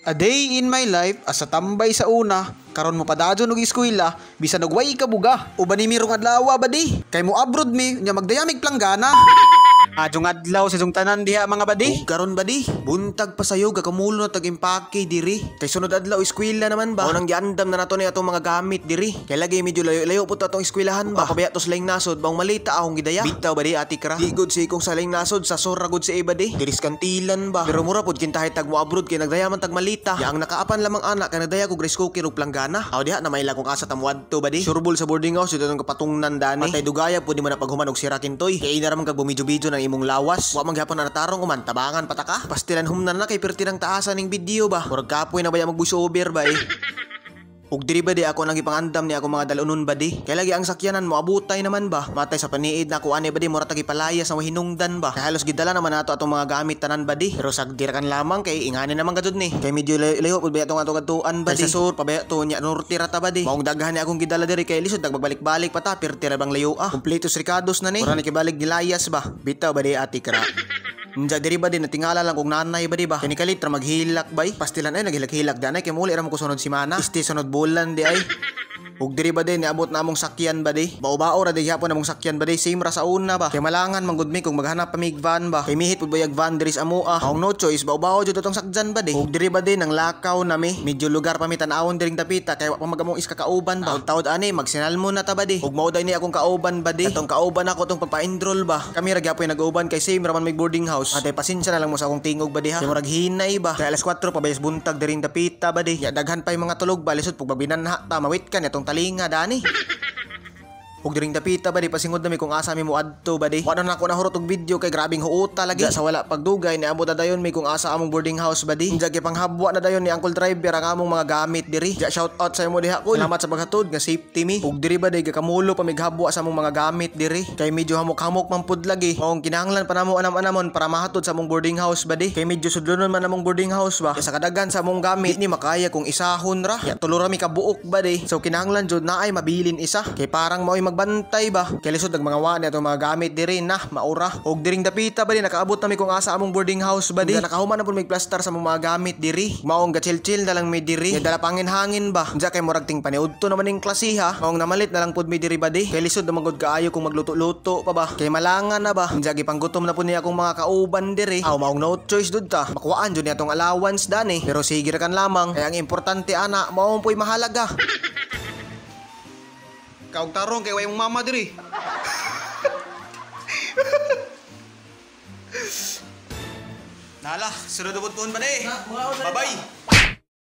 A day in my life as a tambay sa una, karon mo padayon og eskwela, bisan og way kabuga. Uban ni mirong adlaw ba di? Kay mo abroad mi, nya magdayamig planggana. Adjong adlaw sa jong tanan diha, mga badi. Ug karon badi, buntag pa sayo gakamulo na tag impake diri. Kay sunod adlaw eskwela naman ba? Mao nang giandam na nato ni atong mga gamit diri. Kay lagi medyo layo-layo po to atong eskwelahan ba. Pabaya to sa laing nasod bang malita akong gidaya. Bitaw badi, ati kra. Di gud si kung sa laing nasod sa sora gud si iba di. Diris kantilan ba. Pero mura pud kintahay tag mo abroad kay nagdaya man tag malita. Ya ang nakaapan lamang anak kay nagdaya kog rice cooker ug planggana. Aw diha na may kung asa ta moadto ba di. Surbol sa boarding house dito atong kapatungnan dani. Patay dugaya pud di mo na paghuman og sira kintoy. Kay ina ra man kag bumidyo-bidyo ng imong lawas. Wa man gyapon na natarong uman tabangan pataka. Pastilan humnan na kay perti ng taasan ning video ba. Murag kapoy na baya mag over ba eh. Ug diri ba di ako nang gipangandam ni ako mga dalonon ba di. Kay lagi ang sakyanan mo abutay naman ba. Matay sa paniid na ako ani ba di, mura tagi palayas na hinungdan ba. Kay halos gidala naman nato atong mga gamit tanan ba di. Pero sagdir kan lamang kay ingani naman gadud ni. Kay medyo layo pud ba atong atong kadtuan ba di. Sa sur pabaya to nya norte ra ta ba di. Maong daghan ni akong gidala diri kay lisod nagbalik-balik pa ta perti ra bang layo ah. Kompleto ricados na ni. Mura ni kibalig gilayas ba. Bitaw ba di, ati kra. Nja diri ba di natingala lang kung nanay ba di ba. Kani kalit ra maghilak bay. Pastilan ay naghilak-hilak danay kay muli ra mo ko sunod simana. Isti sunod bulan di ay. Ug diri ba di niabot na among sakyan ba di. Bao-bao ra di gyapon among sakyan ba di. Same ra sa una ba. Kay malangan man gud mi kung maghanap pa mig van ba. Kay mihit pud bayag van diri sa amoa. Akong no choice, bao-bao jud atong sakyan ba di. Ug diri ba di nang lakaw na mi. Medyo lugar pa mi tan-awon diring dapita kay wa pa magamong iska kauban ba. Taud-taud ani magsinalmo na ta ba di. Ug mao day ni akong kauban ba di. Atong kauban ako tong pagpa-enroll ba. Kami ra gyapon nag-uban kay same ra man mig boarding house. Atay pasensya na lang mo sa akong tingog ba di ha. Kay murag hinay ba. Kay alas 4 pa bayas buntag diring dapita ba di. Ya daghan pa yung mga tulog ba lisod pug magbinanha ta mawit ka ni atong talinga dani. Ug diring dapita ba di pasingod nami kung asa mi moadto ba di. Wa na nako nahurot og video kay grabing huota lagi. Sa wala pagdugay niabot na dayon mi kung asa among boarding house ba di. Unja gipanghabwa na dayon ni Uncle Driver ang among mga gamit diri. Ja shout out sa imo diha kul. Salamat sa paghatod nga safety mi. Ug diri ba di gakamulo pa mighabwa sa among mga gamit diri. Kay medyo hamok-hamok man pud lagi. Maong kinahanglan pa namo anam-anamon para mahatod sa among boarding house ba di. Kay medyo sudlonon man among boarding house ba. Sa kadaghan sa among gamit ni makaya kung isahon ra. Ya tulo ra mi kabuok ba di. So kinahanglan jud naay mabilin isa. Kay parang maoy magbantay ba. Kay lisod nag mga wa ni atong mga gamit diri na maura. Og diring dapita ba di nakaabot nami kung asa among boarding house ba di. Nakahuman na pud mig plaster sa among mga gamit diri. Maong ga-chill-chill na lang mi diri. Kay dala pangin hangin ba. Unsa kay murag ting paniudto naman ning klase ha. Maong namalit na lang pud mi diri ba di. Kay lisod naman gud kaayo kung magluto-luto pa ba. Kay malangan na ba. Unsa gipanggutom na pud ni akong mga kauban diri. Aw maong no choice dud ta. Makuhaan jud ni atong allowance dani. Pero sige ra kan lamang. Kay ang importante ana mao po'y mahalaga. Kaog tarong kay way mong mama diri. Nala, sunod ubod ba di? Bye-bye.